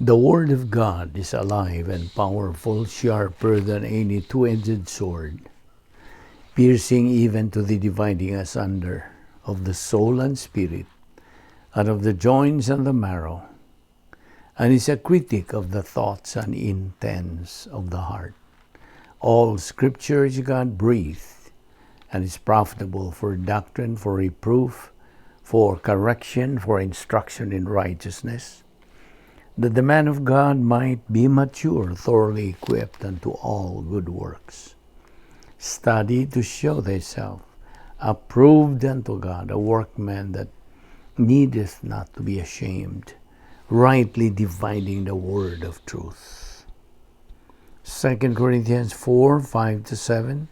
The Word of God is alive and powerful, sharper than any two-edged sword, piercing even to the dividing asunder of the soul and spirit, and of the joints and the marrow, and is a critic of the thoughts and intents of the heart. All Scripture is God-breathed, and is profitable for doctrine, for reproof, for correction, for instruction in righteousness, that the man of God might be mature, thoroughly equipped unto all good works. Study to show thyself approved unto God, a workman that needeth not to be ashamed, rightly dividing the word of truth. 2 Corinthians 4:5-7.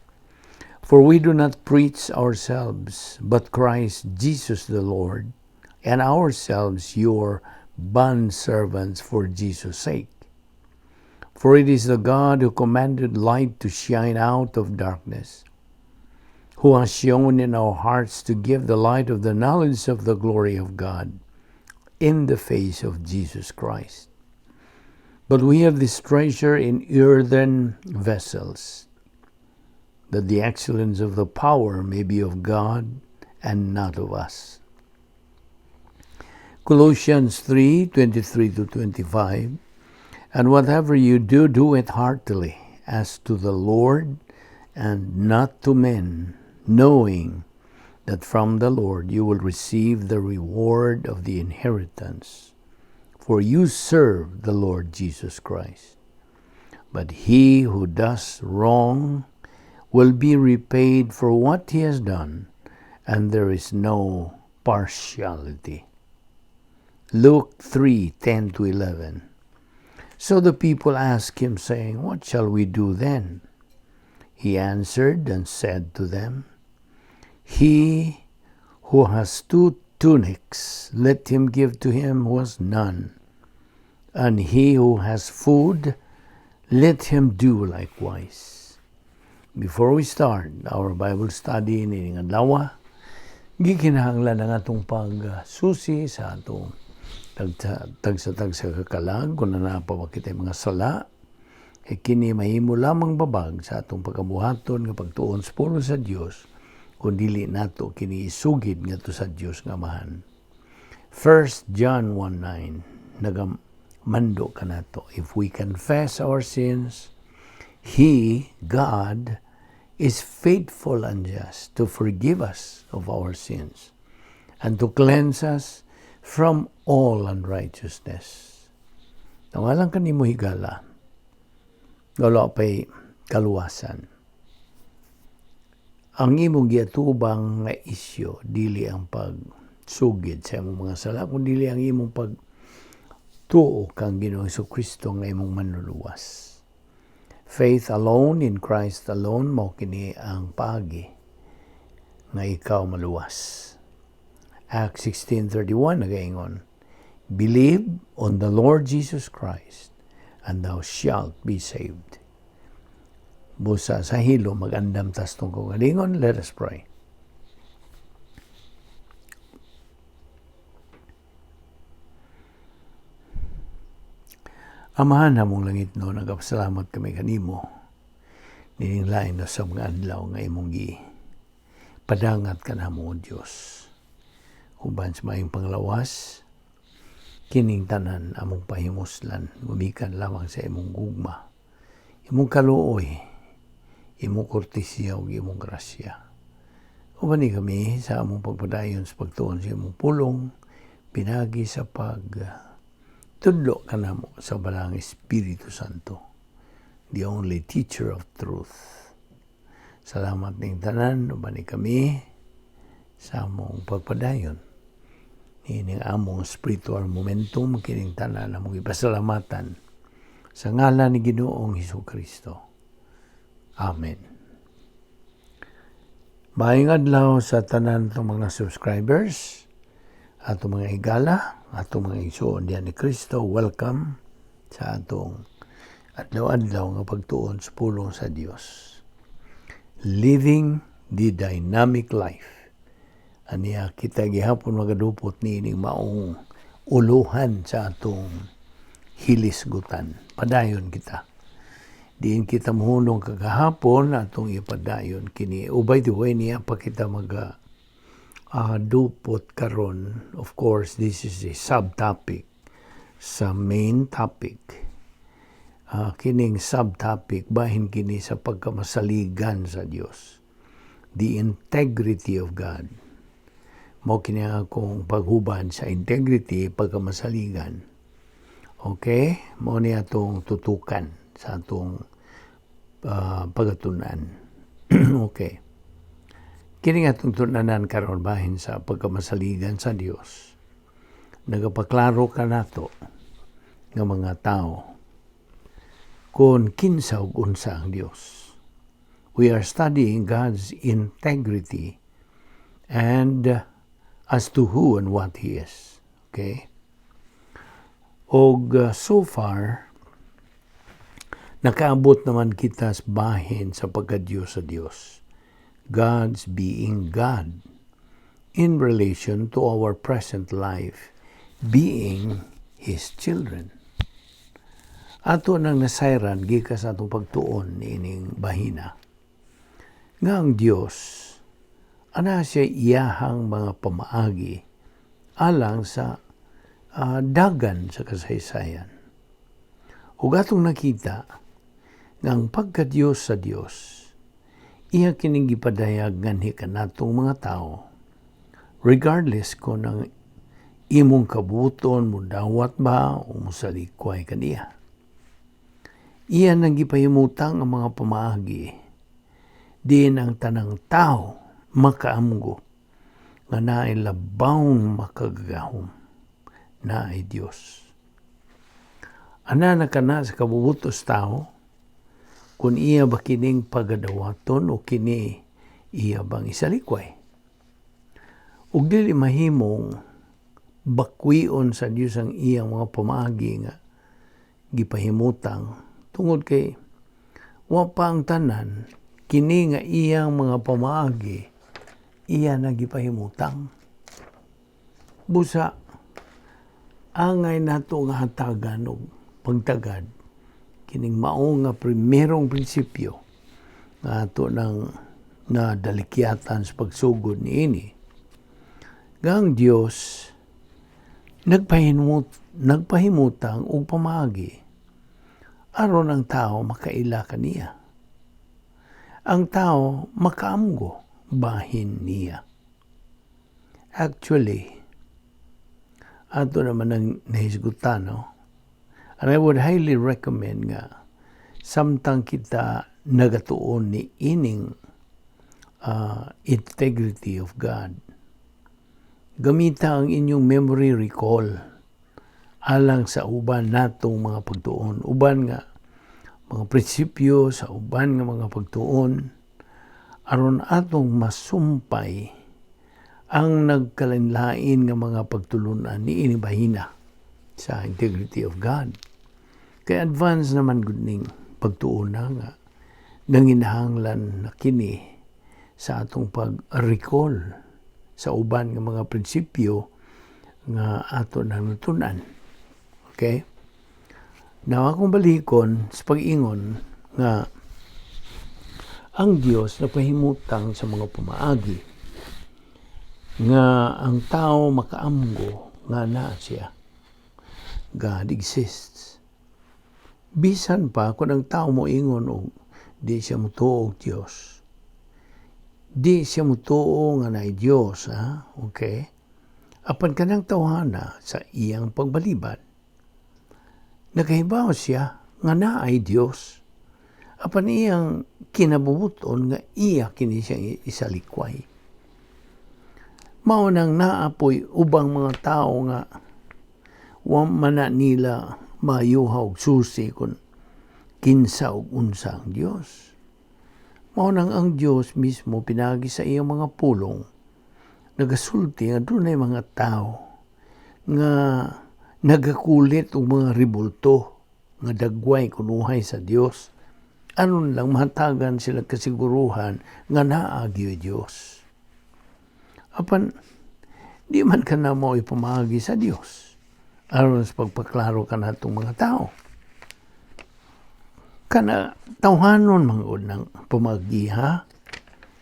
For we do not preach ourselves, but Christ Jesus the Lord, and ourselves your bondservants for Jesus' sake. For it is the God who commanded light to shine out of darkness, who has shone in our hearts to give the light of the knowledge of the glory of God in the face of Jesus Christ. But we have this treasure in earthen vessels, that the excellence of the power may be of God and not of us. Colossians 3:23-25. And whatever you do, do it heartily, as to the Lord and not to men, knowing that from the Lord you will receive the reward of the inheritance, for you serve the Lord Jesus Christ. But he who does wrong will be repaid for what he has done, and there is no partiality. Luke 3:10-11. So the people asked him, saying, "What shall we do then?" He answered and said to them, "He who has two tunics, let him give to him who has none. And he who has food, let him do likewise." Before we start our Bible study nining adlaw, gikinahanglan ang atong pagsusi sa atong tagsa-tagsa ka kalag kung naa pa ba kitay mga sala, e kini mahimo lamang babag sa atong pagkabuhaton nga pagtuon sa pulong sa Dios kung dili nato kini isugid ngadto sa Dios nga Amahan. 1 John 1:9 nagamando kanato, "If we confess our sins, He, God, is faithful and just to forgive us of our sins and to cleanse us from all unrighteousness." Nawalan ka nimo higala, wala pa'y kaluwasan. Ang imong giatubang nga isyo, dili ang pagsugid sa imong mga sala, kun dili ang imong pagtuo kang Ginoong Kristo nga imong manluluwas. Faith alone in Christ alone, mao kini ang paagi nga ikaw maluwas. Acts 16:31 nagaingon, "Believe on the Lord Jesus Christ and thou shalt be saved." Busa sa hilo magandam tas tong kaugalingon, let us pray. Amahan namong langit no, nagapasalamat kami kanimo nining lain na sa mga adlaw nga imong gi padangat kanamo, O Dios. Uban sa maayong panglawas, kining tanan among pahimuslan gumikan lamang sa imong gugma, imong kaluoy, imong kortesiya ug imong grasya. Uban ni kami sa among pagpadayon sa pagtuon sa imong pulong, pinagi sa pag tudlo kanamo sa Balaang Espiritu Santo, the only teacher of truth. Salamat ning tanan, uban ni kami sa among pagpadayon ining among spiritual momentum, kining tanan among ipasalamatan sa ngalan ni Ginoong Hesus Kristo. Amen. Maayong adlaw sa tanan itong mga subscribers, atong mga higala, atong mga igsuon diyan ni Kristo. Welcome sa atong adlaw-adlaw nga pagtuon sa pulong sa Dios. Living the dynamic life. Aniya kita gihapon magadupot niining maong uluhan sa atong Hilisgutan. Padayon kita. Diin kita mohunong kagahapon, atong ipadayon kini. Oh, by the way, niya pa kita mag dupot karon. Of course, this is a subtopic sa main topic. Kining subtopic bahin kini sa pagkamasaligan sa Dios. The integrity of God. Mao kini akong paghuban sa integrity, pagkamasaligan. Okay? Mao ni atong tutukan sa atong pagatunan. Okay. Kini nga atong tunanan karon bahin sa pagkamasaligan sa Dios. Nagapaklaro kanato nga mga tao kung kinsa ug unsa ang Dios. We are studying God's integrity and as to who and what He is. Okay? Og so far, nakaabot naman kita sa bahin sa pagka-Diyos sa Dios. God's being God in relation to our present life, being His children. Ato nang nasayran gikan sa atong pagtuon niining bahina nga ang Dios ana siya iyahang mga pamaagi alang sa dagan sa kasaysayan. Ug atong nakita nga ang pagka-Diyos sa Dios iya kining gipadayag nganhi kanatong mga tao, regardless kung ang imong kabuton mo dawat ba o mosalikway kaniya. Iya nang gipahimutang ang mga pamaagi diin ang tanang tao makaamgo nga naay labawng makagagahom, naay Dios. Ana na kana sa kabubutos tao kung iya ba kining pagadawaton o kini iya bang isalikway. Ug dili mahimong bakwion sa Dios ang iyang mga pamaagi nga gipahimutang tungod kay wa pa ang tanan kini nga iyang mga pamaagi iya na gipahimutang. Busa angay nato nga hatagan og pagtagad kining mao nga primerong prinsipyo nga ato nang nadalikyatan sa pagsugod niini nga ang Dios nagpahimutang og pamaagi aron ang tao makaila kaniya. Ang tao makaamgo bahin niya. Actually, ato naman ang nahisgutan, no? And I would highly recommend nga samtang kita nagatuon ni ining integrity of God, gamita ang inyong memory recall alang sa uban natong mga pagtuon, uban nga mga prinsipyo sa uban nga mga pagtuon, aron atong masumpay ang nagkalain-lain nga mga pagtulunan ni ini bahina sa integrity of God. Kay advance naman gud ning pagtuon na nga nanginahanglan na kini sa atong pag-recall sa uban nga mga prinsipyo nga ato na natun-an. Okay? Now, akong balikon sa pag-ingon nga ang Dios nagpahimutang sa mga pamaagi nga ang tao makaamgo nga naa siya. God exists. Bisan pa kung ang tao mo ingon og di siya mutuo og Dios. Di siya mutuo nga naay Dios, ha? Okay? Apan kanang tawhana sa iyang pagbalibad, nakahibaw siya nga naay Dios. Apan iyang kinabubuton nga iya kini siyang isalikway. Mao nang naa poy ubang mga tao nga wa man na nila mayuha og susi kung kinsa ug unsa ang Dios. Mao nang ang Dios mismo pinagi sa iyang mga pulong nagasulti nga dunay mga tao nga nagakulit og mga rebulto nga dagway kunuhay sa Dios aron lang mahatagan sila kasiguruhan nga naa gyud Dios. Apan di man kana mao pamaagi sa Dios. Aron sa pagpaklaro kanatong mga tao. Kana tawhanon man ng pamagiha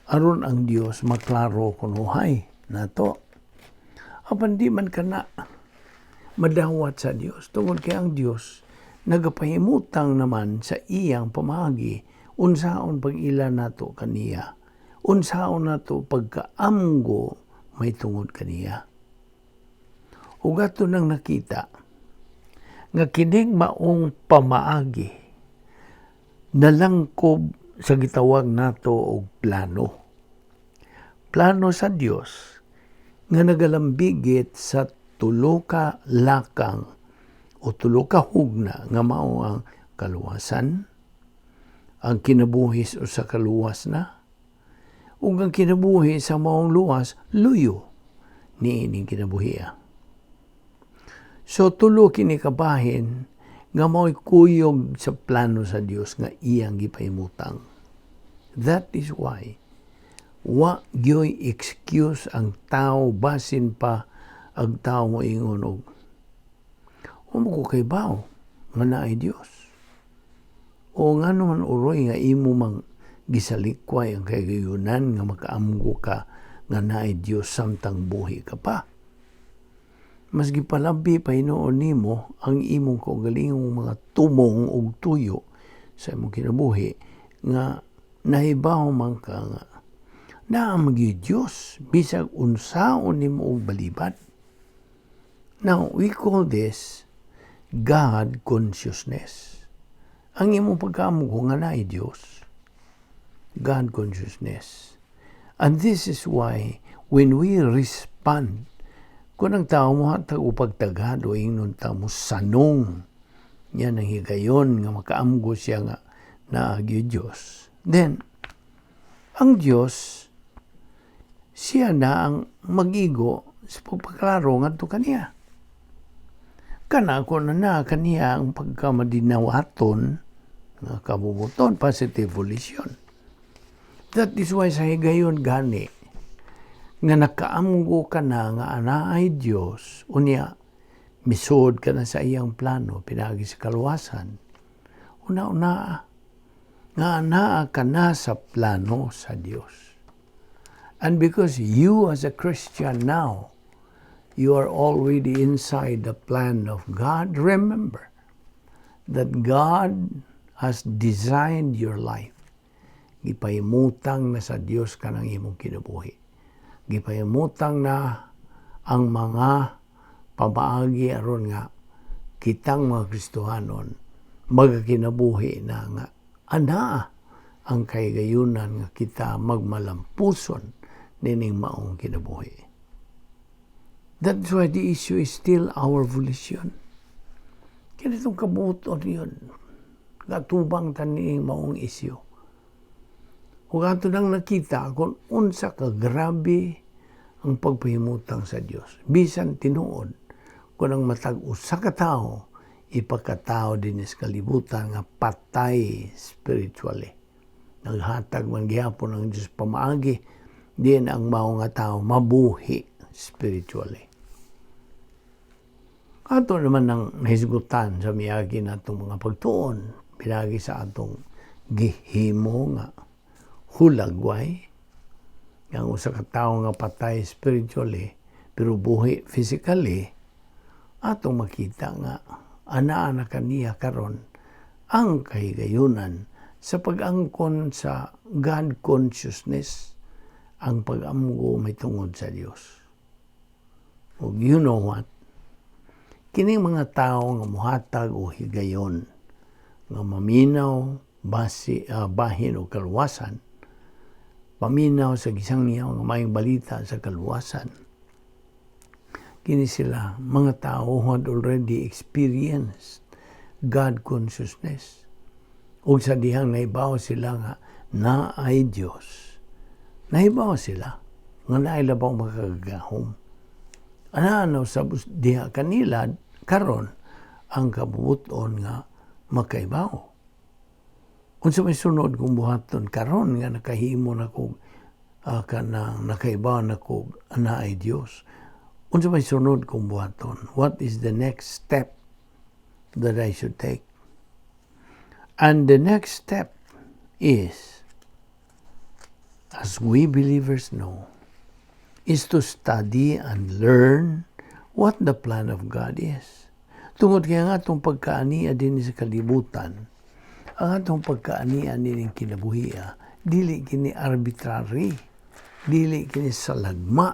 aron ang Dios maklaro kunuhay nato. Apan di man kana madawat sa Dios tungod kay ang Dios nagapahimutang naman sa iyang pamaagi unsaon pag-ila nato kaniya, unsaon nato pagkaamgo may tungod kaniya. Ug ato nang nakita nga kining maong pamaagi nalangkob sa gitawag nato og plano. Plano sa Dios nga nagalambigit sa tulo ka lakang o tulo ka hugna nga mao ang kaluwasan, ang kinabuhi sa kaluwas na, ug ang kinabuhi sa maong luwas luyo niining kinabuhia. So tulo kini kabahin nga mao'y kuyog sa plano sa Dios nga iyang gipahimutang. That is why wa gyoy excuse ang tao, basin pa ang tao mo ingon og wa ko kaibaw nga naay Dios. O ngano man uroy nga imo mang gisalikway ang kahigayunan nga makaamgo ka nga naay Dios samtang buhi ka pa? Mas gipalabi pa hinuon nimo ang imong kaugalingong mga tumong ug tuyo sa imong kinabuhi nga nahibaw man ka nga naa man gyud Dios bisag unsaon nimo og balibad. Now, we call this God consciousness. Ang imong pagkaamgo nga naay Dios. God consciousness. And this is why when we respond, kung ang tao mo hatag o pagtagad o ingnon ta mo sanong yan ang higayon nga makaamgo siya nga naa gyud Diyos, then, ang Diyos, siya na ang magigo sa pagpaklaro ngadto kaniya. Kana ko na na kaniya ang pagkamadinawaton nga kabubuton, positive volition. That is why sa higayon gani nga nakaamgo ka na nga anaay Dios, unya misud ka na sa iyang plano pinaagi sa kaluwasan, una-una nga anaa ka na sa plano sa Dios. And because you as a Christian now, you are already inside the plan of God, remember that God has designed your life. Gipahimutang na sa Dios kanang imong kinabuhi. Gipahimutang na ang mga pamaagi aron nga kitang mga Kristohanon magakinabuhi na nga anaa ang kahigayunan nga kita magmalampuson nining maong kinabuhi. That's why the issue is still our volition. Kini itong kabuoton yun. Gatubang taniing maong isyu. Ug ato nang nakita kung unsa ka grabe ang pagpahimutang sa Dios. Bisan tinuod kung ang matag usa ka tawo ipakatao din sa kalibutan nga patay spiritually, naghatag man gihapon ang Dios pamaagi din ang mao nga tao mabuhi spiritually. Ato naman ang nahisgutan sa miagi natong mga pagtuon pinagi sa atong gihimo nga hulagway ang usa ka tawo nga patay spiritually pero buhi physically, atong makita nga anaa na kaniya karon ang kahigayunan sa pag-angkon sa God consciousness, ang pag-amgo may tungod sa Dios. Ug you know what? Kining mga tao nga muhatag og higayon nga maminaw basi bahin o kaluwasan, paminaw sa gisangyaw nga maayong balita sa kaluwasan, kini sila mga tao who had already experienced God consciousness. Ug sa dihang nahibaw sila nga naay Dios, nahibaw sila nga naay labaw makagagahom. Ana sa diha kanila karon ang kabubuton nga makaibaw. Unsa may sunod kong buhaton karon nga nakahimo na kog kanang nakaibaw na kog naay Dios? Unsa may sunod kong buhaton? What is the next step that I should take? And the next step is, as we believers know, is to study and learn what the plan of God is. Tungod kay ang atong pagkaania dinhi sa kalibutan, ang atong pagkaania nining kinabuhia, dili kini arbitrary, dili kini salagma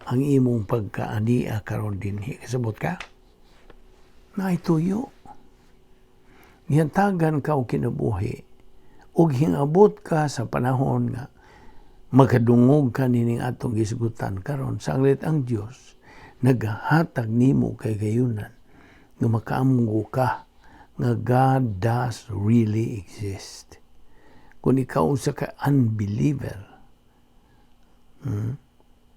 ang imong pagkaania karon dinhi. Kasabot ka? Naay tuyo. Gihantagan ka og kinabuhi ug hingabot ka sa panahon nga makadungog ka nining atong gisgutan karon, sanglit ang Dios naghatag nimo kahigayunan nga makaamgo ka nga God does really exist. Kung ikaw usa ka unbeliever,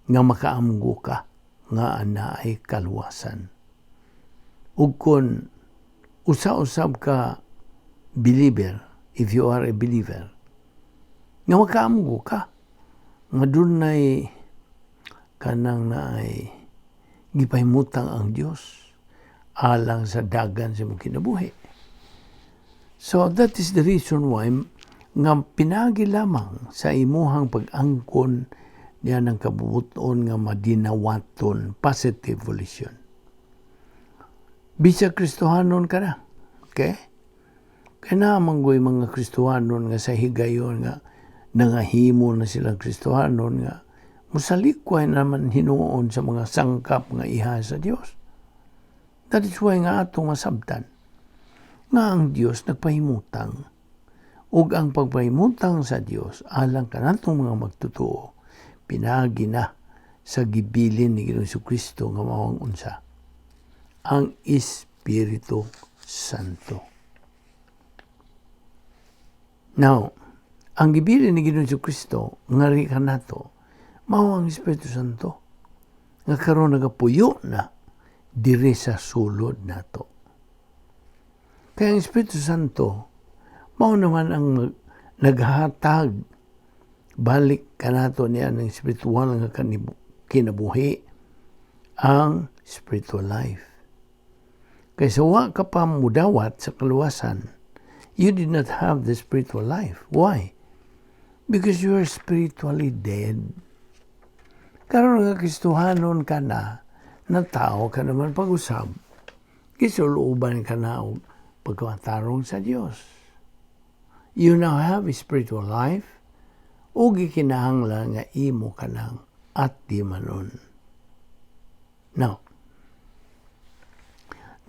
nga makaamgo ka nga naay kaluwasan. Ug kung usa-usab ka believer, if you are a believer, nga makaamgo ka nga dunay kanang naay gipahimutang ang Dios alang sa dagan sa imong kinabuhi. So that is the reason why nga pinagi lamang sa imuhang pag-angkon niya ng kabubuton nga madinawaton, positive volition. Bisag Kristohanon ka na. Okay? Kaya naman go'y mga Kristohanon nga sa higayon nga nangahimo na silang Kristohanon nga musalikway naman hinuon sa mga sangkap nga iha sa Dios. That is why nga atong masabtan nga ang Dios nagpahimutang ug ang pagpahimutang sa Dios alang kanatong mga magtotoo pinagi na sa gibilin ni Ginoong Kristo nga mao ang unsa? Ang Espiritu Santo. Now, ang gibilin ni Ginoong Kristo ngari kanato mao ang Espiritu Santo nga karon nagapuyo na diri sa sulod nato. Kaya ang Espiritu Santo mao naman ang naghatag balik kanato niya ng spiritual nga kinabuhi, ang spiritual life. Kay sa wa ka pa mudawat sa kaluwasan, you did not have the spiritual life. Why? Because you are spiritually dead. Karon nga Kristohanon ka na, na tao ka naman pag-usab, gisulooban ka na og pagkatarong sa Dios. You now have a spiritual life ug gikinahanglan nga imo kanang atimanon. Now,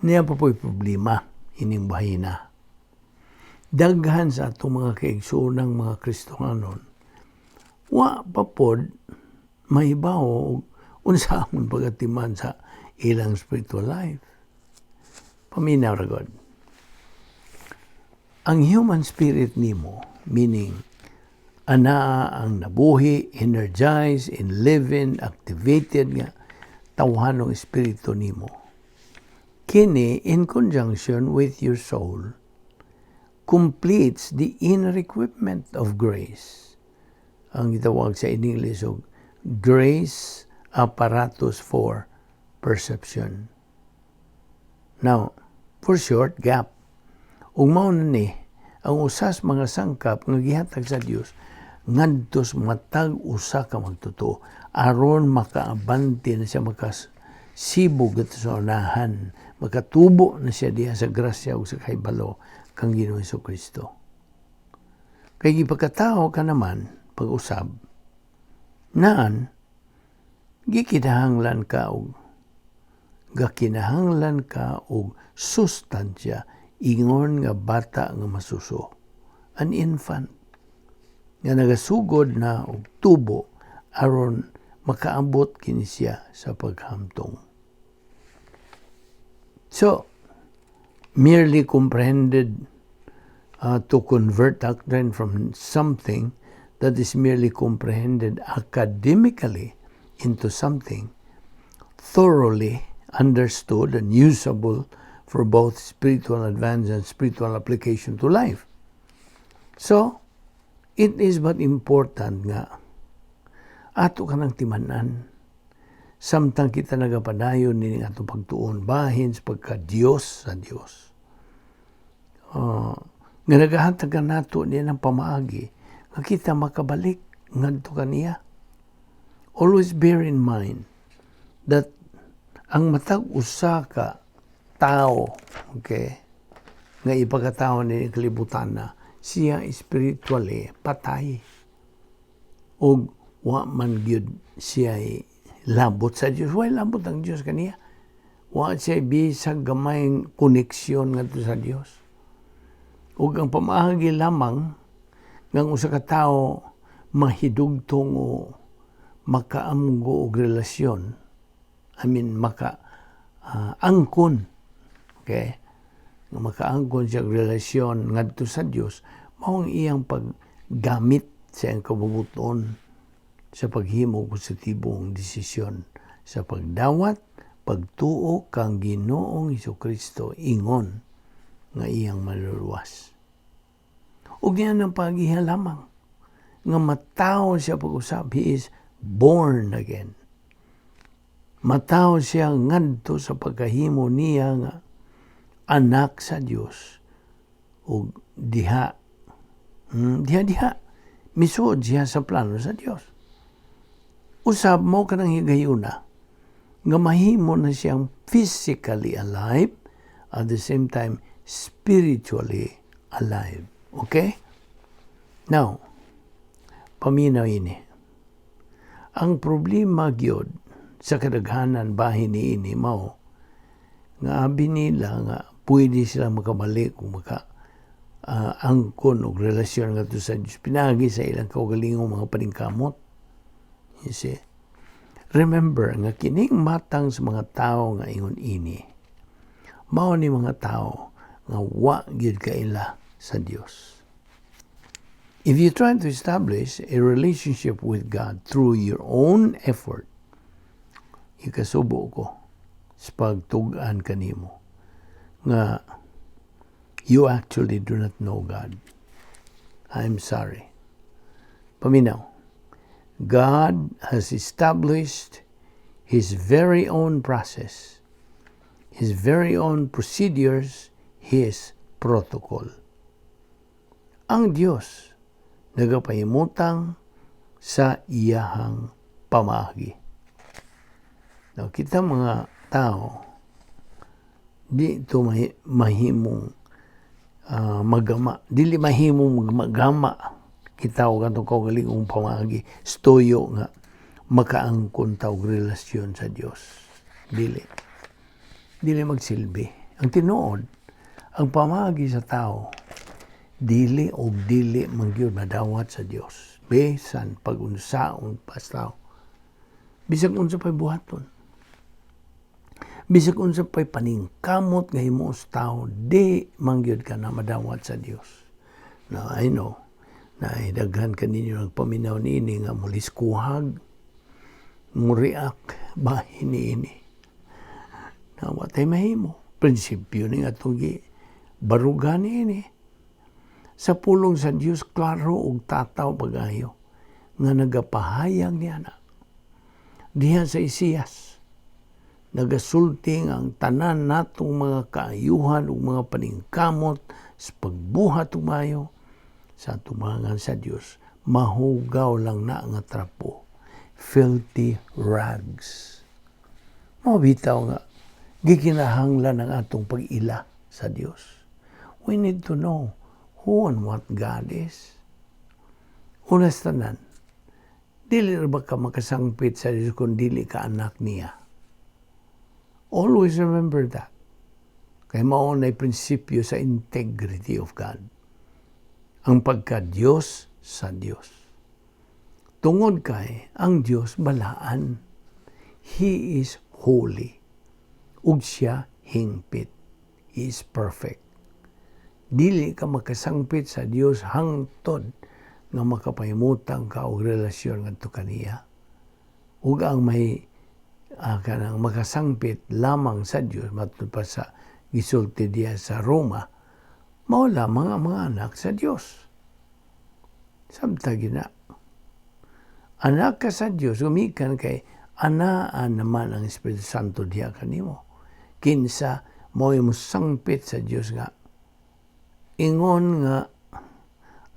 niya pa po'y problema ining bahina. Daghan sa atong mga kaigsoonang mga Kristohanon, wa pa pod mahibaw og unsaon pagatiman sa ilang spiritual life. Paminaw ra god. Ang human spirit nimo, meaning anaa ang nabuhi, energized, and living, activated nga tawhanong espiritu nimo. Kini, in conjunction with your soul, completes the inner equipment of grace. Ang gitawag sa English og grace apparatus for perception. Now, for short, GAP. Ug mao na ni ang usas mga sangkap nga gihatag sa Dios ngadto sa matag usa ka magtotoo aron makaabante na siya, makasibog adto sa unahan, makatubo na siya diha sa grasya ug sa kahibalo kang Ginoong Kristo. Kay gipakatawo ka naman pag-usab naan gikinahanglan ka og sustansya ingon nga bata nga masuso, an infant nga nagasugod na og tubo aron makaabot kini siya sa paghamtong. So, merely comprehended, to convert doctrine from something that is merely comprehended academically into something thoroughly understood and usable for both spiritual advance and spiritual application to life. So, it is but important nga ato ka ng timanan. Samtang kita nagapadayon nining atong pagtuon bahin sa pagka-Dios sa Dios, nga nagahatag kanato niya ng pamaagi nga kita makabalik ngadto kaniya. Always bear in mind that ang matag usa ka tao, okay, nga ipakatao ni kalibutan na siya spiritually patay og wa man gyud siya labot sa Dios. Way labot ang Dios kaniya. Wa siya bisag gamay koneksyon ngadto sa Dios. Ug ang pamaagi lamang nga ang usa ka tawo mahidugtong o makaamgo og relasyon, I mean, maka angkon, okay, nga makaangkon siya og relasyon ngadto sa Dios, mao ang iyang paggamit sa iyang kabubut-on sa paghimo og positibong desisyon sa pagdawat, pagtuo kang Ginoong Kristo ingon nga iyang maluluwas. Ug niya ang pagiha lamang nga matawo siya pag-usab, he is born again. Matawo siya ngadto sa pagkahimo niya nga anak sa Dios ug diha diha diha misuod siya sa plano sa Dios. Usab mo kanang higayuna nga mahimo na siyang physically alive, at the same time spiritually alive. Okay? Now, paminaw ini. Ang problema gyud sa kadaghanan bahin niini mao nga abi nila nga pwede sila makabalik kung maka angkon og relasyon ngadto sa Dios pinaagi sa ilang kaugalingong mga paningkamot. You see? Remember nga kining matang sa mga tao nga ingon ini, mao ni mga tao nga wa gyud kaila sa Dios. If you try to establish a relationship with God through your own effort, ikasubo ko sa pagtug-an kanimo nga you actually do not know God. I'm sorry. Paminaw. God has established His very own process, His very own procedures, His protocol. Ang Dios nagapahimutang sa iyahang pamaagi. Now, kita mga tao, di ito mahimong magama. Dili mahimong magama kita og atong kaugalingong pamaagi stuyo nga makaangkon ta og relasyon sa Dios. Dili. Dili magsilbi. Ang tinuod, ang pamaagi sa tao, dili og dili man gyud madawat sa Dios. Bisan pag-unsaon pa sa tao. Bisag unsa pa'y buhaton. Bisag unsa pa'y paningkamot nga himo sa tao, di man gyud ka na madawat sa Dios. Now, I know na daghan kaninyo nagpaminaw niini nga muliskuhag, mo react bahin niini. Na wa tay mahimo. Prinsipyo ni atong gi barugan niini. Sa pulong sa Dios, klaro og tataw pagayo nga nagapahayag niya na. Diha sa Isaias, nagasulti nga ang tanan natong mga kaayuhan ug mga paningkamot sa pagbuhat ug maayo sa atubangan sa Dios, mahugaw lang na nga trapo, filthy rags. Mao bitaw nga gikinahanglan ang atong pag-ila sa Dios. We need to know who and what God is. Una sa tanan, dili ra ba ka makasangpit sa Dios kung dili ka anak niya? Always remember that. Kay mao na prinsipyo sa integrity of God. Ang pagka-Diyos sa Diyos. Tungod kay ang Diyos balaan. He is holy. Ug siya hingpit. He is perfect. Dili ka makasangpit sa Dios hangtod nga makapahimutang ka og relasyon ngadto kaniya. Ug ang may kanang makasangpit lamang sa Dios matud pa sa gisulti diya sa Roma, mao lamang ang mga anak sa Dios. Sabta gina. Anak ka sa Dios gumikan kay Anaa naman ang Espiritu Santo diha kanimo. Kinsa mo'y mosangpit sa Dios nga ingon nga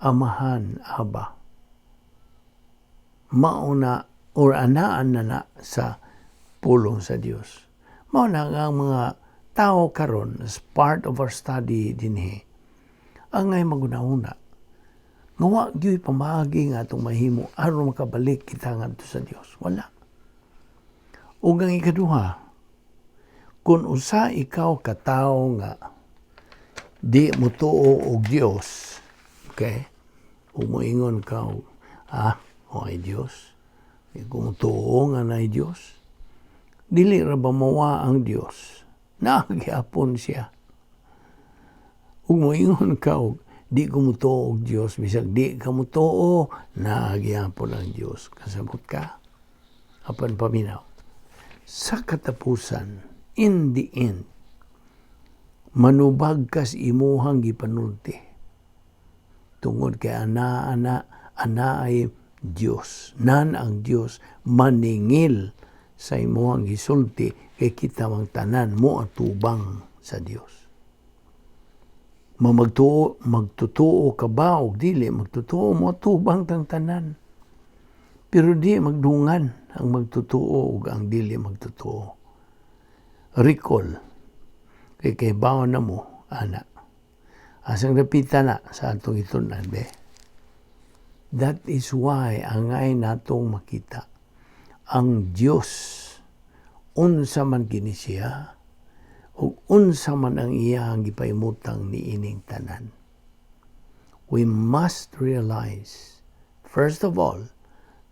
Amahan, Aba. Mauna or anaan na na sa pulong sa Dios. Mao na nga ang mga tao karon, as part of our study dinhi, angay maghunahuna nga wa gyud pamaagi nga atong mahimo aron makabalik kita ngadto sa Dios. Wala. Ug ang ikaduha, kung usa ikaw ka tawo nga di motuo og Dios, okay? Ug moingon ka og, "Ah, ay Dios. Di ko motuo nga naay Dios." Dili ra ba mawa ang Dios? Naa gyapon siya. Ug moingon ka og di ko motuo og Dios, bisag di ka motuo, naa gyapon ang Dios. Kasabot ka? Apan paminaw. Sa katapusan, in the end, manubag ka sa imuhang gipanulti. Tungod kay ana ana ana ay Dios. Nan ang Dios maningil sa imuhang gisulti kay kita mang tanan mo atubang sa Dios. Mamagtuo, magtutuo ka ba o dili, magtutuo mo atubang tang tanan. Pero di magdungan ang magtutuo ug ang dili magtutuo. Recall, kay kahibaw na mo, ana. Asang napita na sa atong gitun-an, be. That is why angay natong makita ang Dios, unsa man kini siya ug unsa man ang iyang gipahimutang niining tanan. We must realize, first of all,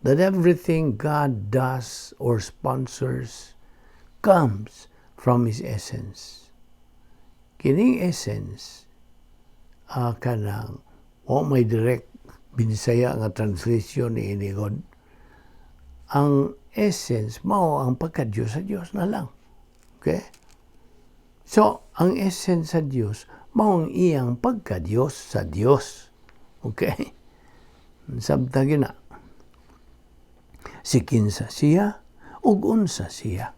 that everything God does or sponsors comes from His essence. Kining essence, kanang wa may direct Binisaya nga translation ni ini God. Ang essence mao ang pagka-Diyos sa Diyos na lang. Okay? So, ang essence sa Diyos mao ang iyang pagka-Diyos sa Diyos. Okay? Sabta gyud na. Si kinsa siya ug unsa siya.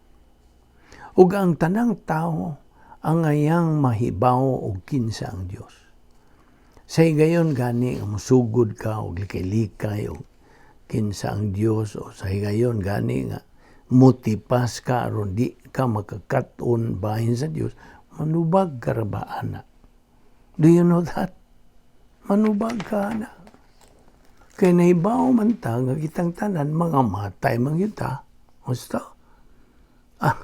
Ug ang tanang tao angayang mahibaw og kinsa ang Dios. Sa higayon gani nga mosugod ka og likay-likay og kinsa ang Dios, o sa higayon gani nga mutipas ka aron di ka makakat-on bahin sa Dios, manubag ka ra ba ana? Do you know that? Manubag ka ana. Kay nahibaw man ta nga kitang tanan mga matay man gyud ta. Gusto? Ah,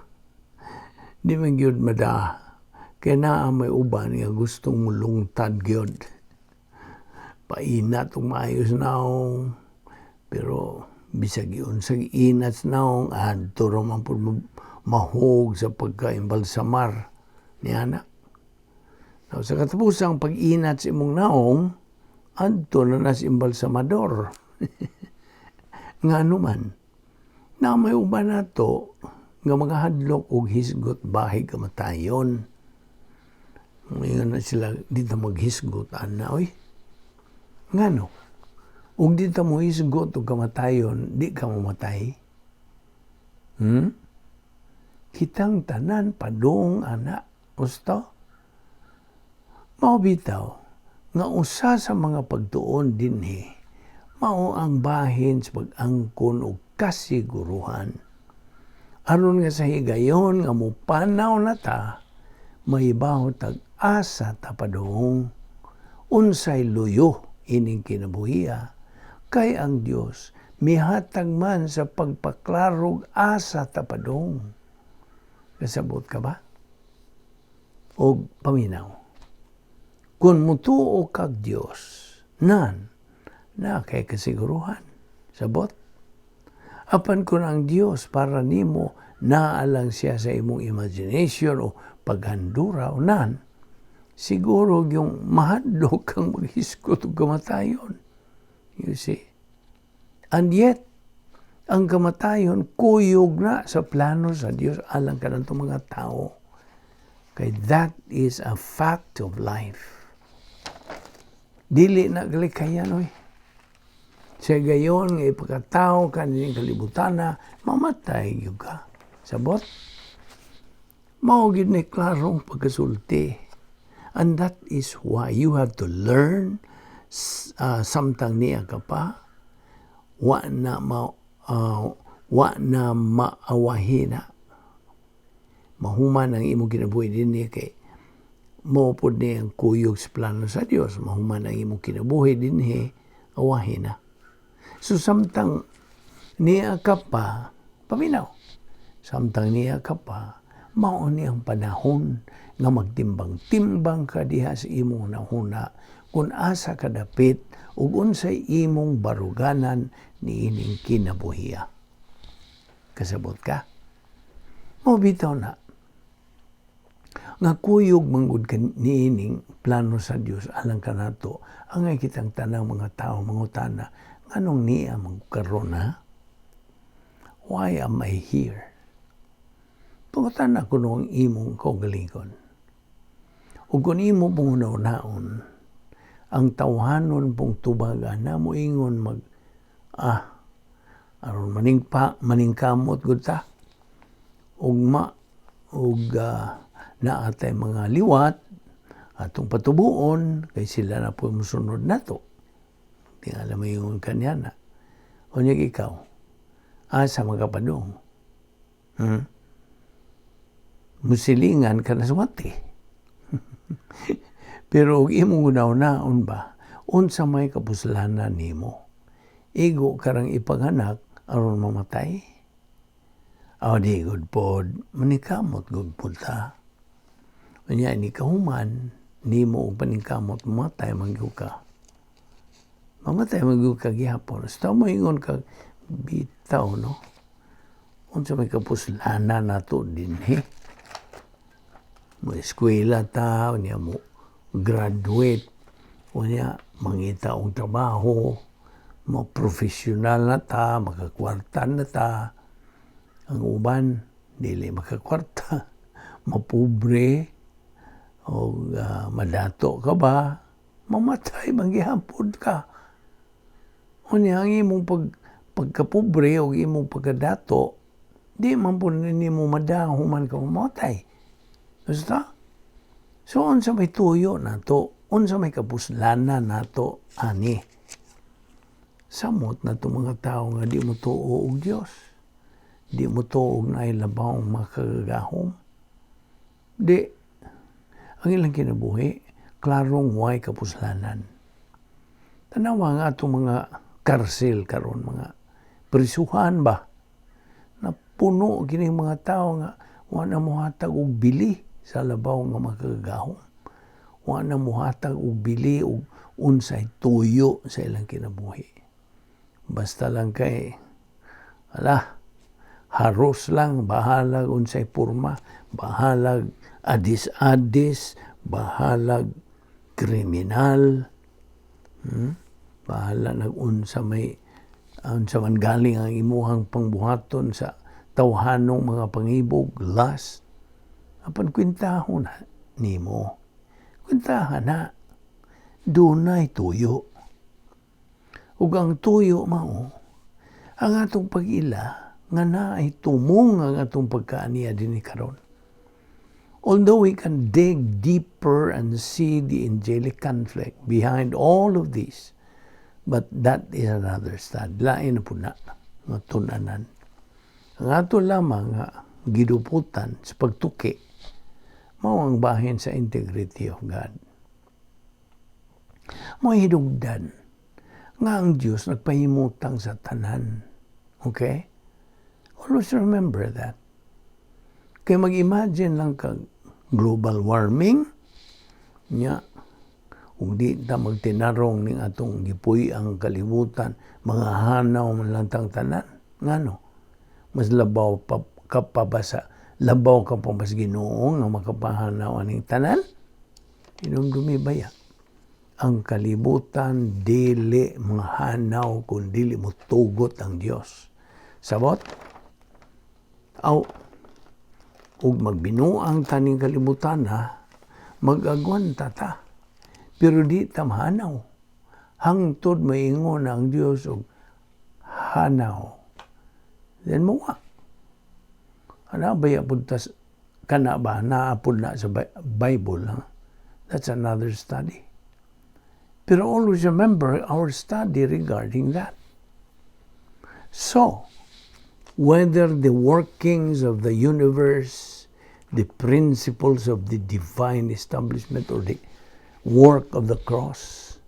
di man gyud mada. Kay naa may uban nga gustong mulungtad gyud. Painat og maayos naong, pero bisag unsa inat sa naong, adto ra man pud mahug sa pagka-imbalsamar niana. Now, sa katapusang pag-inat sa imong naong, adto na na sa imbalsamador. Ngano man, na may uban nato nga mga hadlok og hisgot bahig kamatayon. Ngayon na sila, "Di ta maghisgot ana, oy." Ngano? Ug di ta mo hisgot og kamatayon, di ka mamatay? Hmm? Kitang tanan padung ana. Gusto? Mao bitaw nga usa sa mga pagtuon dinhi mao ang bahin sa pag-angkon og kasiguruhan. Aron nga sa higayon nga mopanaw na ta, mahibaw tag asa ta padung, unsay luyo ining kinabuhia, kay ang Dios mihatag man sa pagpaklarog asa ta padung. Kasabot ka ba? Og paminaw. Kung mutuo kag Dios, nan, na kay kasiguruhan. Sabot? Apan kung ang Dios para nimo naa lang siya sa imong imagination o paghandura o nan, siguro yung mahadlok kang maghisgot og kamatayon. You see? And yet, ang kamatayon kuyog na sa plano sa Dios alang kanatong mga tao. Kay that is a fact of life. Dili na galikayan, oy. Sa gayon nga ipakatao ka nining kalibutana, mamatay gyud ka. Sabot? Mao gyud ni klarong pagkasulti. And that is why you have to learn samtang niya ka pa, wa na maawahi na. Mahuman ang imong kinabuhi dinhi kay mao pod ni ang kuyog sa plano sa Dios. Mahuman ang imong kinabuhi dinhi, awahi na. So samtang niya ka pa, paminaw. Samtang niya ka pa, mao ni ang panahon nga magtimbang-timbang ka diha sa imong nahuna kung asa ka dapit ug unsay imong baruganan niining kinabuhiya. Kasabot ka? Mao bitaw na nga kuyog manggod ka niining plano sa Dios alang kanato. Angay kitang tanang mga tao mangutana, "Nganong niya man karon, ha? Why am I here?" Pangutana kuno ang imong kaugalingon. Ug kung imo pong hunahunaon, ang tawhanon pong tubaga na moingon mag aron maningpa maningkamot gud ta ugma ug naa tay mga liwat atong patubuon kay sila na po mosunod nato. Tingala moingon kaniya na. Unya ikaw, asa man ka padung? Hmm? Musilingan ka na sumati. Pero og imong hunahunaon ba, unsa may kapuslanan nimo? Igo karang ipanganak aron mamatay? Aw, di gud pod, manikamot gud pod ta. Unya ini kahuman nimo og paningkamot, mamatay man gyud ka. Mamatay man gyud ka gihapon. Basta moingon ka bitaw, no? Unsa may kapuslanan nato dinhi? Mo eskwela ta, unya mo graduate, unya mangita og trabaho, mo profesional na ta, makakwarta na ta. Ang uban dili makakwarta, mapobre o madato ka ba, mamatay man gihapon ka. Unya ang imong pagkapobre o imong pagkadato, di man po nimo madahom man ka mamatay. Basta? So, unsa may tuyo nato, unsa may kapuslanan nato ani? Samot na to mga tao nga di mo tuo og Dios. Di mo tuo og naay labawng makagagahom. Di, ang ilang kinabuhi, klarong way kapuslanan. Tanawa nga atong mga karsel karon, mga prisuhan ba, na puno kining mga tao nga wa na mohatag og bili sa labaw nga makagagahom. Wa na mohatag og bili og unsay tuyo sa ilang kinabuhi. Basta lang kay ala haros lang, bahalag unsay porma, bahalag adis-adis, bahalag kriminal, Bahala nag-unsa may unsa man galing ang imuhang pangbuhaton sa tawhanong mga pangibog, lust. Apan kwentahon na nimo. Kwentahan na. Dunay tuyo. Ug ang tuyo mao ang atong pag-ila nga naay tumong ang atong pagkaaniya dinhi karon. Although we can dig deeper and see the angelic conflict behind all of this, but that is another study. Lain na po na nga tun-anan. Ang ato lamang nga giduputan sa pagtuki, mao ang bahin sa integrity of God. Mao hinugdan nga ang Diyos nagpahimutang sa tanan. Okay? Always remember that. Kaya mag-imagine lang kag global warming, nya, kung di ta magtinarong ning atong gipuy ang kalibutan, mga hanaw man lang tang tanan. Ngano? Mas labaw pa ka pa ba sa labaw ka pa ba sa Ginoo nga makapahanaw aning tanan? Hinumdumi baya. Ang kalibutan dili mahanaw kung dili mo tugot ang Dios. Sabot? Aw, ug magbinuang taning kalibutan ha, mag-agwanta ta. Pero di ta mahanaw. Hangtod maingon ang Dios og hanaw. Then muwa. Ana ba pud tas kana ba naa pud na sa Bible, ha? That's another study. Pero always remember our study regarding that. So, whether the workings of the universe, the principles of the divine establishment, or the work of the cross,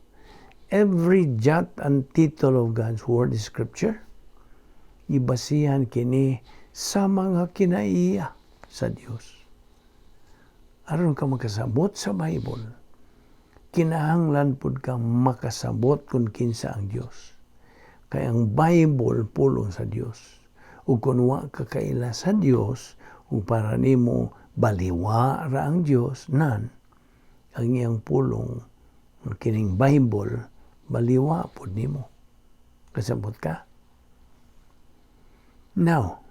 every jot and tittle of God's Word is Scripture, gibasihan kini sa mga kinaiya sa Dios. Aron ka makasabot sa Bible, kinahanglan pud kang makasabot kung kinsa ang Dios. Kay ang Bible pulong sa Dios. Ug kung wa ka kaila sa Dios, ug para nimo baliwa ra ang Dios, nan ang iyang pulong kining Bible baliwa pud nimo. Kasabot ka? Now,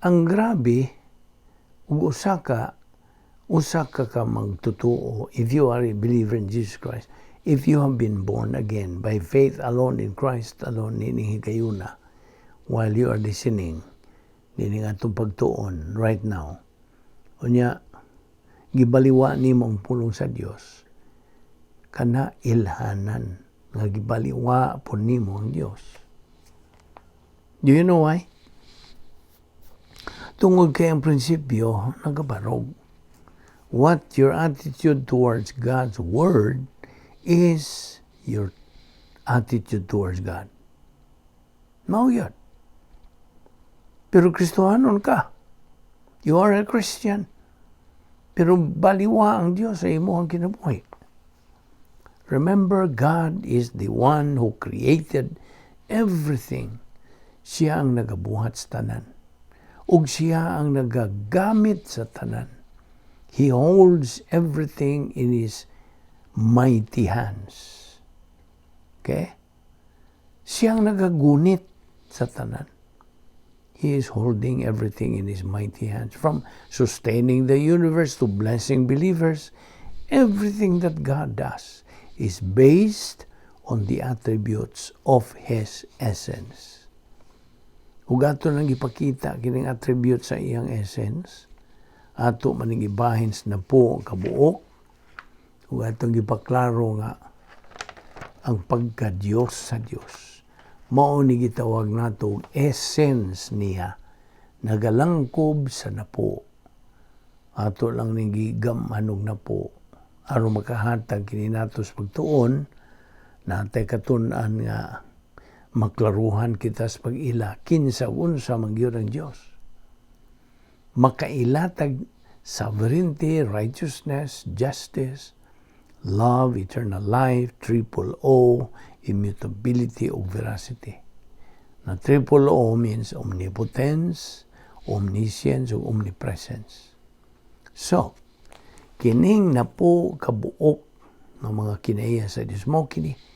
ang grabe ug usa ka magtutuo, if you are a believer in Jesus Christ, if you have been born again by faith alone in Christ alone nining higayuna while you are listening nining atong pagtuon right now, unya gibaliwa nimo ang pulong sa Dios, kana ilhanan nga gibaliwa pud nimo ang Dios. Do you know why? Tungod kay ang prinsipyo nagabarog. What your attitude towards God's Word is your attitude towards God. Mao yun. Pero Kristohanon ka. You are a Christian. Pero baliwa ang Diyos sa imong kinabuhi. Remember, God is the one who created everything. Siya ang nagabuhat sa tanan. Ug siya ang nagagamit sa tanan. He holds everything in His mighty hands. Okay? Siya ang nagagunit sa tanan. He is holding everything in His mighty hands. From sustaining the universe to blessing believers, everything that God does is based on the attributes of His essence. Ug ato nang ipakita kining attribute sa iyang essence, ato man ning ibahin sa napo kabuok, ug atong gipaklaro nga ang pagka-Diyos sa Dios. Mao ni gitawag nato og essence niya, nagalangkob sa napo. Ato lang ning gigam-an og napo aron makahatag kini nato sa pagtuon natay katun-an nga maklaruhan kita sa pag-ila kinsa unsa man gyud ang Dios. Makaila tag sovereignty, righteousness, justice, love, eternal life, triple O, immutability ug veracity. Na triple O means omnipotence, omniscience ug omnipresence. So, kining napo kabuok ng mga kinaiya sa Dios mo kini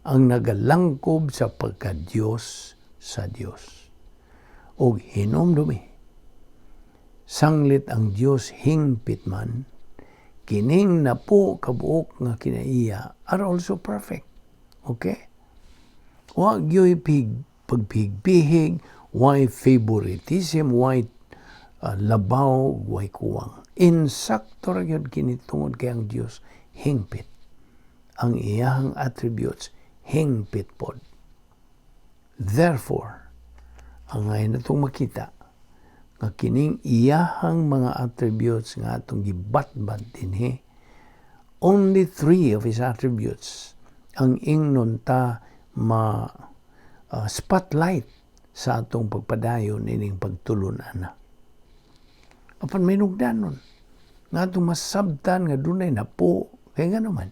ang nagalangkob sa pagka-Dios sa Dios. Og hinomdumi, sanglit ang Dios hingpit man, kining napo kabuok nga kinaiya are also perfect. Okay? Wa gyoy pig pagpihig, why favoritism, why labaw, why kuwang. Insakto ra gyud kini tungod kay ang Dios hingpit. Ang iyahang attributes hingpit pod. Therefore, ang ngayon natong makita nga kining iyahang mga attributes nga atong gibatbat dinhi, only three of his attributes ang ingnon ta ma spotlight sa atong pagpadayon ining pagtulun-an. Apan may nugdanon nga atong masabtan nga dunay napo kay nga naman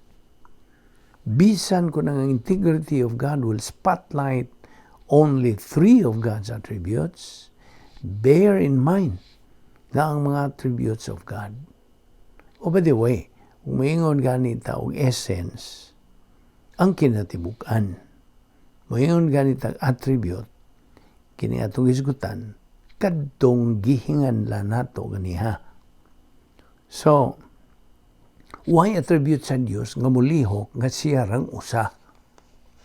bisan kung ang integrity of God will spotlight only three of God's attributes, bear in mind na ang mga attributes of God. Oh, by the way, kung moingon ganita og essence, ang kinatibuk-an. Moingon ganita attribute, kini atong hisgutan, kadtong gihinganlan nato ganiha. So, why attribute sa Dios nga mulihok nga siya rang usa?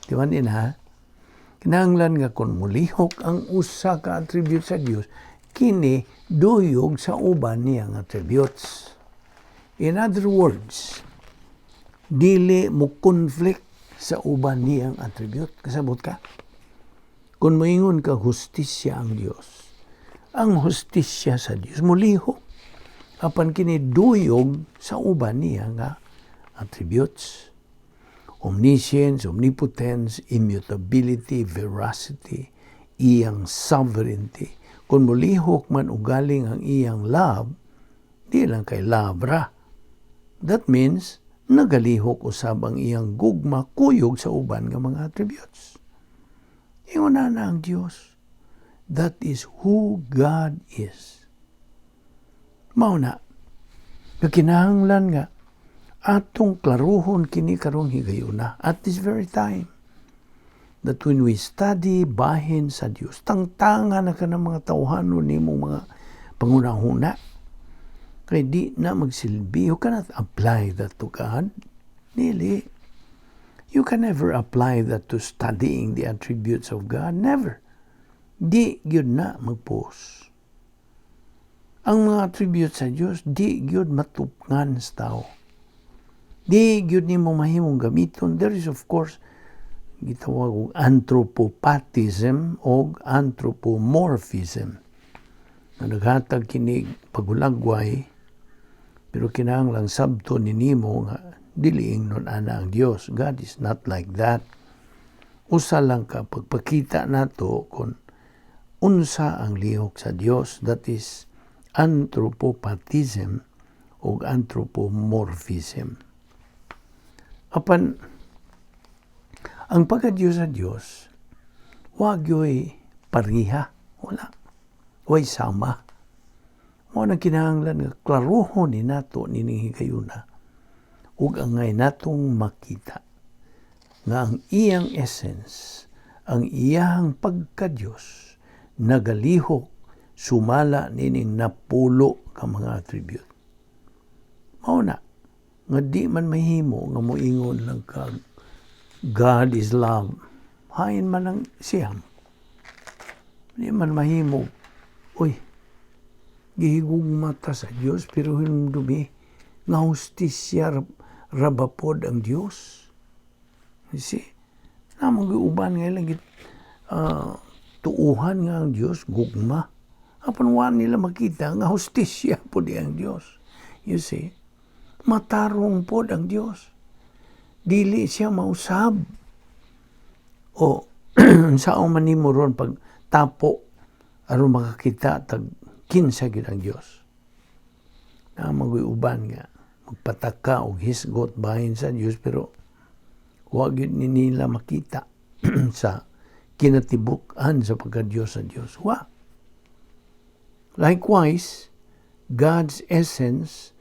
Di ba din ha? Kinahanglan nga kung mulihok ang usa ka attribute sa Dios, kini duyog sa uban niyang attributes. In other words, dili mo conflict sa uban niyang attribute. Kasabot ka? Kung moingon ka hustisya ang Dios, ang hustisya sa Dios mulihok. Apan kini duyog sa uban niya nga attributes. Omniscience, omnipotence, immutability, veracity, iyang sovereignty. Kung mulihok man ugaling ang iyang love, di lang kay love ra. That means, nagalihok usab ang iyang gugma kuyog sa uban nga mga attributes. Ingon na na ang Dios. That is who God is. Mao na, nga kinahanglan nga atong klaruhon kini karong higayuna at this very time, that when we study bahin sa Dios, tangtanga na ka ng mga tawhanon nimong mga pangunahuna. Kay di na magsilbi. You cannot apply that to God. Dili. You can never apply that to studying the attributes of God. Never. Di gyud na magpos. Ang mga attributes sa Dios di gyud matupngan sa tao. Di gyud nimo mahimong gamiton. There is, of course, gitawag og anthropopathism o anthropomorphism na naghatag kini paghulagway, pero kinahanglan sabton ni nimo nga dili ingnon ana ang Dios. God is not like that. Usa lang ka pagpakita nato kung unsa ang lihok sa Dios, that is anthropopathism o anthropomorphism. Apan ang pagka-Diyos sa Diyos, wa gyoy pariha, wala. Way sama. Mao nang kinahanglan nga klaruhon ni nato nining higayuna ug angay natong makita nga ang iyang essence, ang iyang pagka-Diyos nagalihok sumala nining napulo ka mga attribute. Mao na nga di man mahimo nga moingon lang kag "God is love." Hain man ang siyam. Di man mahimo, uy, gihigugma ta sa Dios pero hinumdumi nga hustisya ra ba pod ang Dios. You see? Namang uban nga ilang tuuhan nga ang Dios gugma. Apan wa nila makita nga hustisya pod ang Dios. You see? Matarong pod ang Dios. Dili siya mausab. O sao man nimo ron pag tapo aron makakita tag kinsa gyud ang Dios? Na uban nga magpataka og hisgot bahin sa Dios, pero wa gyud ni nila makita sa kinatibuk-an sa pagka-Dios sa Dios. Wa. Likewise, God's essence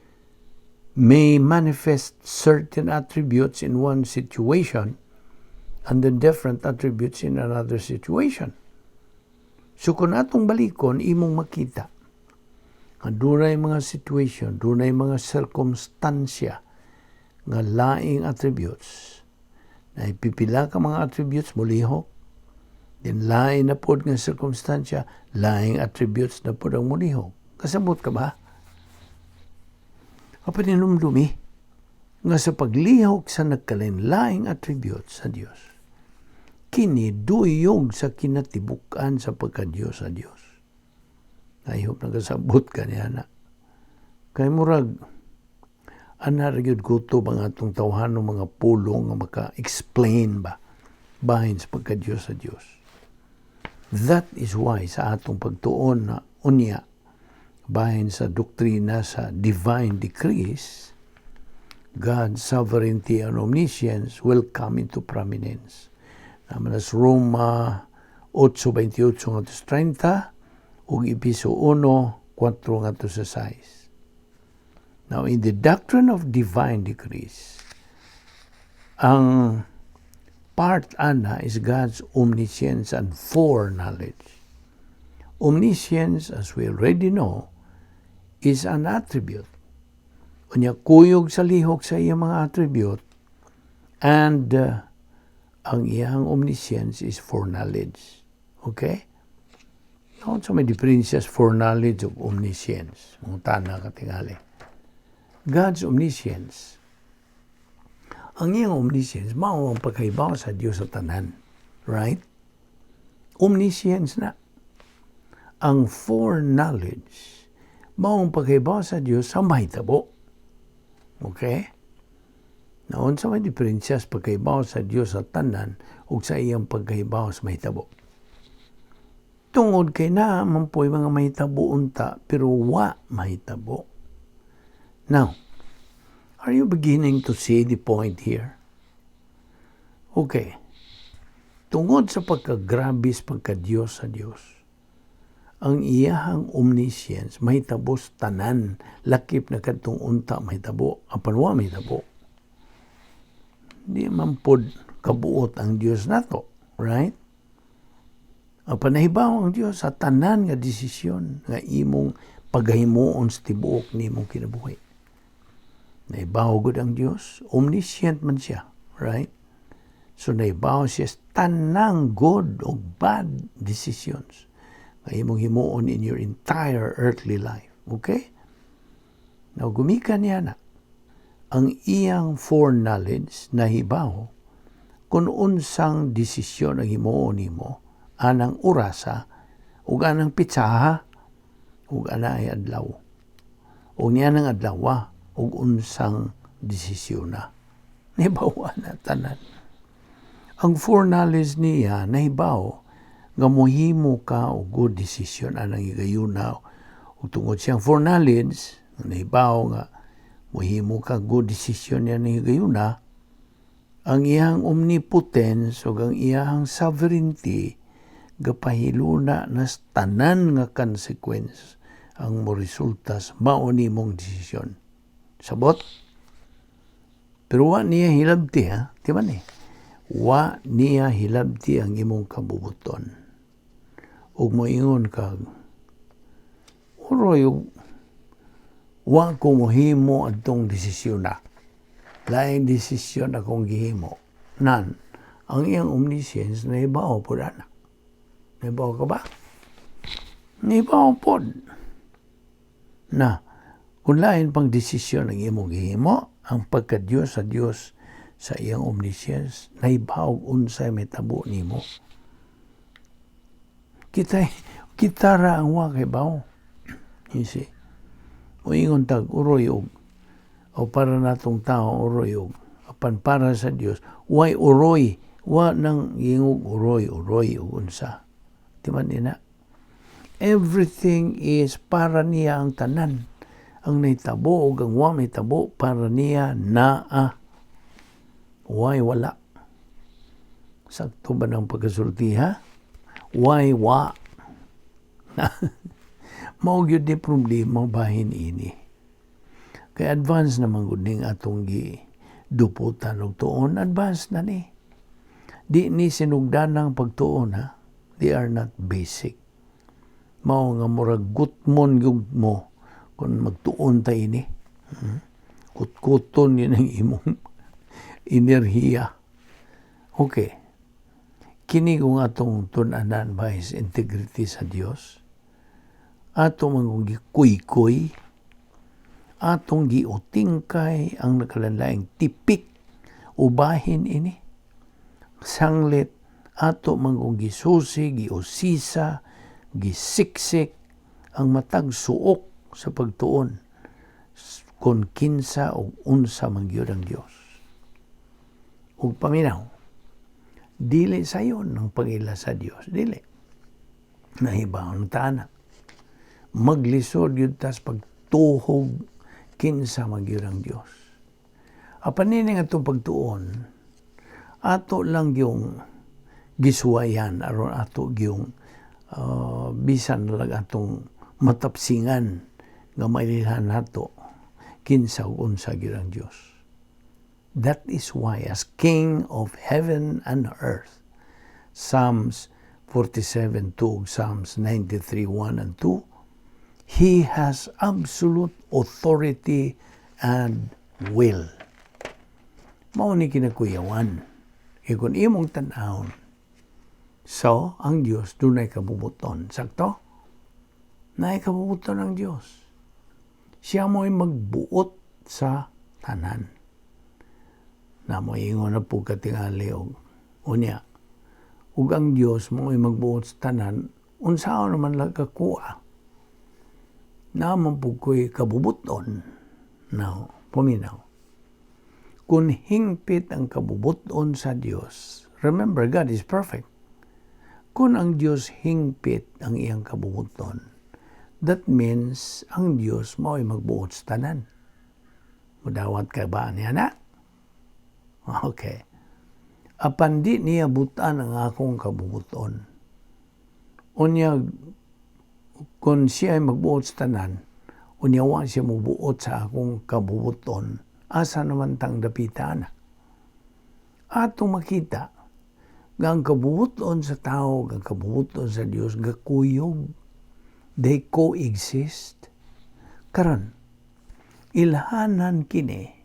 may manifest certain attributes in one situation and then different attributes in another situation. So kung atong balikon, imong makita nga dunay mga situation, dunay mga sirkumstansya nga laing attributes. Na pipila ka mga attributes mulihok, then lain na pod nga sirkumstansya, laing attributes na pod ang mulihok. Kasabot ka ba? Apan hinumdumi nga sa paglihok sa nagkalain-laing attributes sa Dios, kini duyog sa kinatibuk-an sa pagka-Dios sa Dios. I hope nakasabot ka niya na. Kay murag, ana ra gyud kutob ang atong tawhanong mga pulong nga maka-explain ba bahin sa pagka-Dios sa Dios. That is why sa atong pagtuon na unya bahin sa doktrina sa divine decrees, God's sovereignty and omniscience will come into prominence. Naman as Roma 8:28 ngadto sa 30 ug Epeso 1:4 ngadto sa 6. Now, in the doctrine of divine decrees, ang part ana is God's omniscience and foreknowledge. Omniscience, as we already know, is an attribute. Unya kuyog sa lihok sa iyang mga attribute and Ang iyang omniscience is foreknowledge. Okay? Unsa may diferensya sa foreknowledge ug omniscience? Mangutana ka tingali. God's omniscience. Ang iyang omniscience, mao ang pagkahibaw sa Dios sa tanan. Right? Omniscience na. Ang foreknowledge, mao ang pagkahibaw sa Dios sa mahitabo. Okay? Unsa may diferensya sa pagkahibaw sa Dios sa tanan ug sa iyang pagkahibaw sa mahitabo? Tungod kay naa man po'y mga mahitabo unta pero wa mahitabo. Now, are you beginning to see the point here? Okay. Tungod sa pagkagrabis pagka-Diyos sa Diyos, ang iyahang omniscience mahitabo sa tanan, lakip na kadtong unta mahitabo, apan wa mahitabo. Di man pod kabuot ang Dios nato, right? Apan nahibaw ang Dios sa tanan nga desisyon nga imong paghimuon sa tibuok nimong kinabuhi. Nahibaw gud ang Dios, omniscient man siya, right? So nahibaw siya sa tanang good o bad decisions nga imong himuon in your entire earthly life. Okay? Now, gumikan niya na ang iyang foreknowledge, nahibaw kung unsang desisyon ang himuon nimo anang orasa ug anang pitsaha ug anay adlaw ug niya nang adlaw ug unsang desisyon na nahibaw na tanan. Ang foreknowledge niya, nahibaw nga mohimo ka og good decision anang higayuna, ug tungod siyang foreknowledge, nahibaw nga mohimo ka good decision niya ni higayuna, ang iyang omnipotence ug ang iyang sovereignty gapahiluna na tanan nga consequence ang moresulta sa mao nimong desisyon. Sabot? Pero wa niya hilabti, ha? Di ba ni? Wa niya hilabti ang imong kabubuton. Ug moingon kag, "Uroy, wa ko mohimo adtong desisyon na. Laing desisyon akong gihimo." Nan, ang iyang omniscience nahibaw pod ana. Nahibaw ka ba? Nahibaw pod. Na, kung lain pang desisyon ang imong gihimo, ang pagka-Diyos sa Diyos sa iyang omniscience, nahibaw unsay mahitabo nimo. Kita ra ang wa kahibaw. You see? Moingon tag uroy og o para natong tao uroy og, apan para sa Dios way uroy, wa nang gingog uroy uroy og unsa. Di man ina? Everything is para niya ang tanan. Ang nahitabo ug ang wa mahitabo, para niya naa. Way wala. Sakto ba ng pagkasulti, ha? Way wa. Mao gyud ni problema bahin ini. Kay advance naman gud ning atong gi duputan og tuon, advance na ni. Di ni sinugdanang pagtuon, ha. They are not basic. Mao nga murag gutmon gyud mo kung magtuon ta ini. Kutkuton yun ang imong enerhiya. Okay. Kini kung atong tun-anan ba is integrity sa Dios? Ato man kung gikuykuy, atong giutingkay ang nakalanlaing tipik ubahin ini. Sanglit ato man kung gisusi, giusisa, gisiksik ang matag suok sa pagtuon kung kinsa o unsa man gyud ang Dios. Ug paminaw, dili sayon ang pag-ila sa Dios, dili. Nahibaw ta ana. Maglisod gyud tas pagtuhog kinsa man gyud ang Dios. Apan nini nga atong pagtuon, ato lang yung gisuwayan aron ato yung bisan na lang atong matapsingan nga mailhan nato kinsa ug unsa gyud ang Dios. That is why as King of heaven and earth, Psalms 47:2, Psalms 93:1 and 2, He has absolute authority and will. Mao ni kinakuyawan. Kay kung imong tan-awon, so, ang Diyos dunay kabubuton. Sakto? Naay kabubuton ang Diyos. Siya mo'y magbuot sa tanan. Na mo ingon na po katingali og unya. Ug ang Diyos mo'y magbuot sa tanan, unsaon naman lang kakuha? Naa man pud ko'y kabubuton. Now, paminaw. Kung hingpit ang kabubuton sa Diyos, remember, God is perfect. Kung ang Diyos hingpit ang iyang kabubuton, that means ang Diyos mao'y magbuot sa tanan. Mudawat ka ba niya na? Okay. Apan di niya butan ang akong kabubuton. Unya, kung siya ay magbuot sa tanan, unya wa siya mubuot sa akong kabubuton, asa naman tang dapita na? Atong makita nga ang kabubuton sa tao, ang kabubuton sa Dios gakuyog. They coexist. Karon, ilhanan kini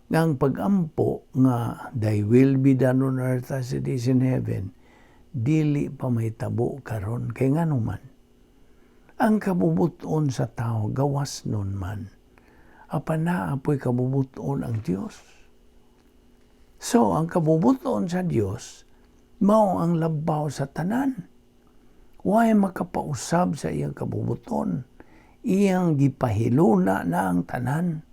nga ang pagampo nga "Thy will be done on earth as it is in heaven" dili pa mahitabo karon. Kay ngano man, ang kabubuton sa tao gawas nun man, apan naa po'y kabubuton ang Dios. So ang kabubuton sa Dios mao ang labaw sa tanan. Way makapausab sa iyang kabubuton. Iyang gipahiluna na ang tanan.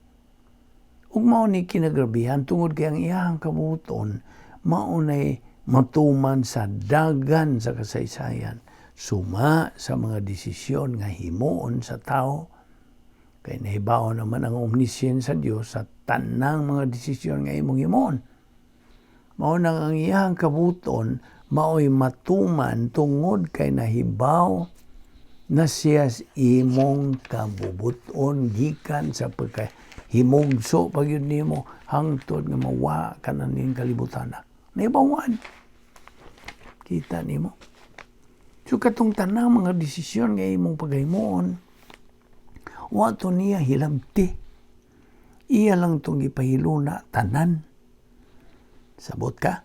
Ug mao ni kinagrabihan tungod kay ang iyang kabubuton mao nay matuman sa dagan sa kasaysayan, suma sa mga desisyon nga himuon sa tao, kay nahibaw naman ang omniscience sa Dios sa tanang mga desisyon nga imong himuon. Mao nang ang iyang kabubuton mao'y matuman tungod kay nahibaw na siya sa imong kabubuton gikan sa pagkahimugso pa gyud nimo hangtod nga mawa ka na ning kalibutan na. Nahibawan. Kita nimo. So katong tanang mga desisyon nga imong paghimuon, wa to niya hilabti. Iya lang tong gipahiluna tanan. Sabot ka?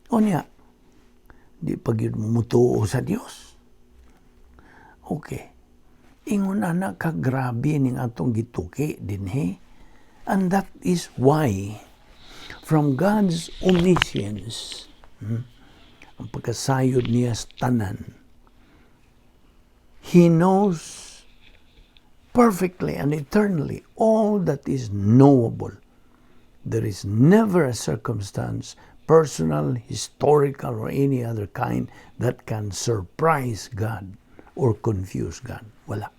Unya, di pa gyud mo mutuo sa Dios. Okay. Ingon ana ka grabe ning atong gituki dinhi. And that is why from God's omniscience, ang pagkasayod niya sa tanan, He knows perfectly and eternally all that is knowable. There is never a circumstance, personal, historical, or any other kind, that can surprise God or confuse God. Wala.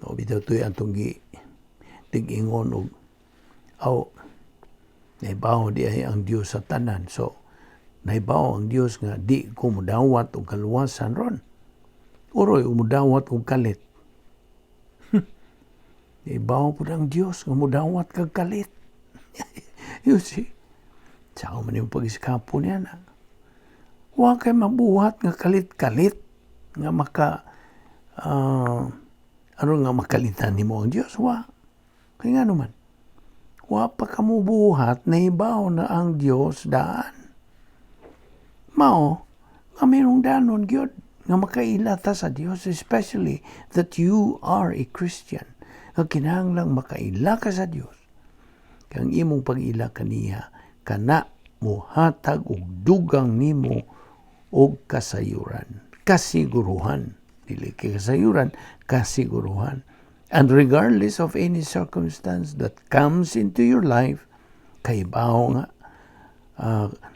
O bitaw to'y atong gi tig-ingon og aw nahibaw di ay ang Dios sa tanan. So nahibaw ang Dios nga di ko mudawat og kaluwasan ron. Uroy mudawat og kalit. Nahibaw pud ang Dios nga mudawat kag kalit. You see? Sao man yung pag-iskapo niya na. Wa kay mabuhat nga kalit-kalit nga maka ano nga makalitan nimo ang Dios, wa. Kay nga naman, wa pa ka mubuhat, nahibaw na ang Dios daan. Mao nga mayroong danon gyud nga makaila ta sa Dios, especially that you are a Christian, nga kinahanglang makaila ka sa Dios. Kay ang imong pag-ila kaniya kana muhatag og dugang nimo og kasayuran, kasiguruhan, dili kay kasayuran, kasiguruhan. And regardless of any circumstance that comes into your life, kahibaw nga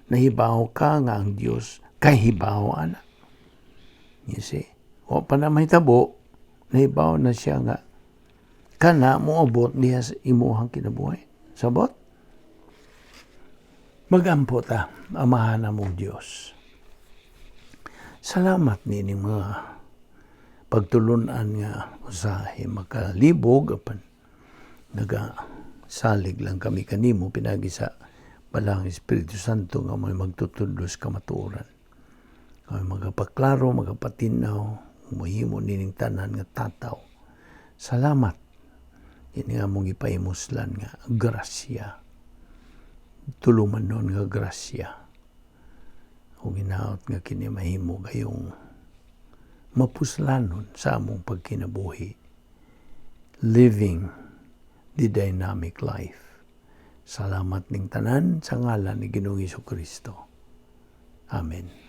nahibaw ka nga ang Dios kahibaw ana. You see, wa pa na mahitabo, nahibaw na siya nga kana moabot niya sa imuhang kinabuhi. Sabot? Magampo ta. Amahan namong Dios, salamat nining mga pagtulunan nga usahay makalibog, apan nagasalig lang kami kanimo pinagi sa Balaang Espiritu Santo nga may magtutudlo sa kamatuoran. Kami magapaklaro, magapatinaw, muhimo nining tanan nga tataw. Salamat. Ini nga mong ipahimuslan nga grasya. Tulumanon nga grasya. Ug hinaot nga kini mahimo gayong mapuslanon sa among pagkinabuhi. Living the dynamic life. Salamat ning tanan sa ngalan ni Ginoong Kristo. Amen.